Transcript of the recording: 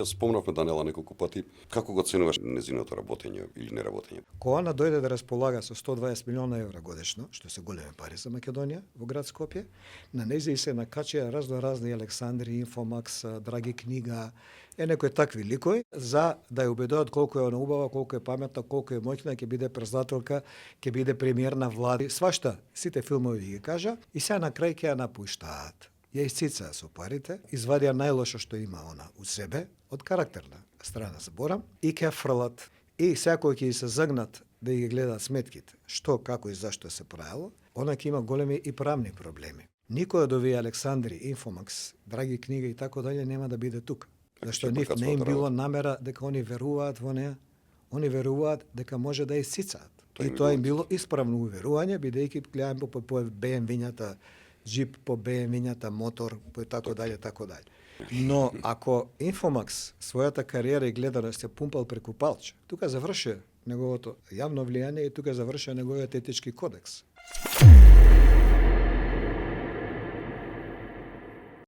Спомнавме Данела неколку пати. Како го ценуваш незиното работење или неработење? Кога она дојде да располага со 120 милиона евра годишно, што се големи пари за Македонија во град Скопје, на нејзи се накачија разни Александри, Инфомакс, Драги книга, некои такви ликови, за да ја убедоат колку е она убава, колку е паметна, колку е моќна, ќе биде председателка, ќе биде премиер на влади, свашта, сите филмови ги кажа, и сега на крај ќе ја напуштаат. Ја исцицаа со парите, извадија најлошо што има она у себе, од карактерна страна зборам, и ќе фрлат. И секој ќе се загнат да ги гледаат сметките, што, како и зашто се правило, она ќе има големи и правни проблеми. Никој од овие Александри, Инфомакс, Драги книга и така дале нема да биде тука. Зашто нив не им било намера дека они веруваат во неа, они веруваат дека може да исцицаат. И тоа им било исправно уверување, бидејќи гледаме по BMW-њата, джип, по BMW-њата, мотор, по така дале, така дале. Но ако Инфомакс својата кариера и гледаност се пумпал преку палче, тука заврши неговото јавно влијание и тука заврши неговиот етички кодекс.